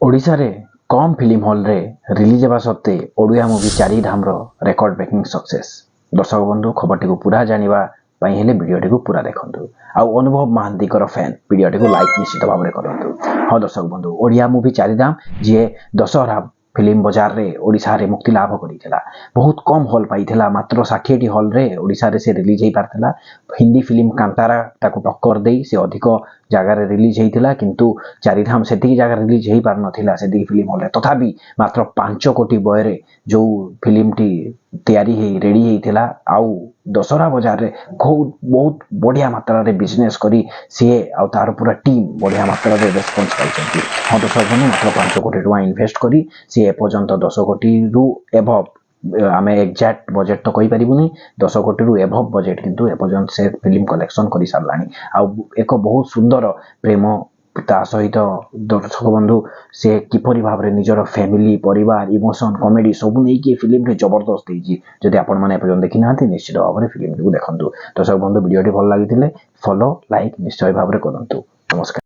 ଓଡ଼ିଶାରେ କମ୍ ଫିଲ୍ମ ହଲ୍ରେ ରିଲିଜ୍ ହେବା ସତ୍ତ୍ୱେ ଓଡ଼ିଆ ମୁଭି ଚାରିଧାମର ରେକର୍ଡ ବ୍ରେକିଂ ସକ୍ସେସ୍। ଦର୍ଶକ ବନ୍ଧୁ, ଖବରଟିକୁ ପୁରା ଜାଣିବା ପାଇଁ ହେଲେ ଭିଡ଼ିଓଟିକୁ ପୁରା ଦେଖନ୍ତୁ ଆଉ ଅନୁଭବ ମହାନ୍ତିଙ୍କର ଫ୍ୟାନ୍ ଭିଡ଼ିଓଟିକୁ ଲାଇକ୍ ନିଶ୍ଚିତ ଭାବରେ କରନ୍ତୁ। ହଁ ଦର୍ଶକ ବନ୍ଧୁ, ଓଡ଼ିଆ ମୁଭି ଚାରିଧାମ, ଯିଏ ଦଶହରା ଫିଲ୍ମ ବଜାରରେ ଓଡ଼ିଶାରେ ମୁକ୍ତି ଲାଭ କରିଥିଲା, ବହୁତ କମ୍ ହଲ୍ ପାଇଥିଲା। ମାତ୍ର 60ଟି ହଲ୍ରେ ଓଡ଼ିଶାରେ ସେ ରିଲିଜ୍ ହେଇପାରିଥିଲା। ହିନ୍ଦୀ ଫିଲ୍ମ କାନ୍ତାରା ତାକୁ ଟକ୍କର ଦେଇ ସେ ଅଧିକ ଜାଗାରେ ରିଲିଜ୍ ହେଇଥିଲା, କିନ୍ତୁ ଚାରିଧାମ ସେତିକି ଜାଗାରେ ରିଲିଜ୍ ହେଇପାରିନଥିଲା ସେତିକି ଫିଲ୍ମ ହଲ୍ରେ। ତଥାପି ମାତ୍ର 5 କୋଟି ବ୍ୟୟରେ ଯେଉଁ ଫିଲ୍ମଟି ତିଆରି ହେଇ ରେଡ଼ି ହେଇଥିଲା ଆଉ ଦଶହରା ବଜାରରେ ବହୁତ ବହୁତ ବଢ଼ିଆ ମାତ୍ରାରେ ବିଜନେସ୍ କରି ସିଏ ଆଉ ତାର ପୁରା ଟିମ୍ ବଢ଼ିଆ ମାତ୍ରାରେ ରେସ୍ପନ୍ସ ପାଇଛନ୍ତି। ହଁ ଦର୍ଶକ ବନ୍ଧୁ, ମାତ୍ର 5 କୋଟି ଟଙ୍କା ଇନଭେଷ୍ଟ କରି ସିଏ ଏପର୍ଯ୍ୟନ୍ତ 10 କୋଟିରୁ ଏବଭ୍, ଆମେ ଏକ୍ଜାକ୍ଟ ବଜେଟ୍ ତ କହିପାରିବୁନି, 10 କୋଟିରୁ ଏବଭ୍ ବଜେଟ୍ କିନ୍ତୁ ଏପର୍ଯ୍ୟନ୍ତ ସେ ଫିଲ୍ମ କଲେକ୍ସନ୍ କରିସାରିଲାଣି। ଆଉ ଏକ ବହୁତ ସୁନ୍ଦର ପ୍ରେମ, ତା ସହିତ ଦର୍ଶକ ବନ୍ଧୁ, ସେ କିପରି ଭାବରେ ନିଜର ଫ୍ୟାମିଲି, ପରିବାର, ଇମୋସନ୍, କମେଡ଼ି ସବୁ ନେଇକି ଏ ଫିଲ୍ମଟି ଜବରଦସ୍ତ ହେଇଛି। ଯଦି ଆପଣମାନେ ଏପର୍ଯ୍ୟନ୍ତ ଦେଖିନାହାନ୍ତି, ନିଶ୍ଚିତ ଭାବରେ ଫିଲ୍ମଟିକୁ ଦେଖନ୍ତୁ। ଦର୍ଶକ ବନ୍ଧୁ, ଭିଡ଼ିଓଟି ଭଲ ଲାଗିଥିଲେ ଫଲୋ, ଲାଇକ୍ ନିଶ୍ଚୟ ଭାବରେ କରନ୍ତୁ। ନମସ୍କାର।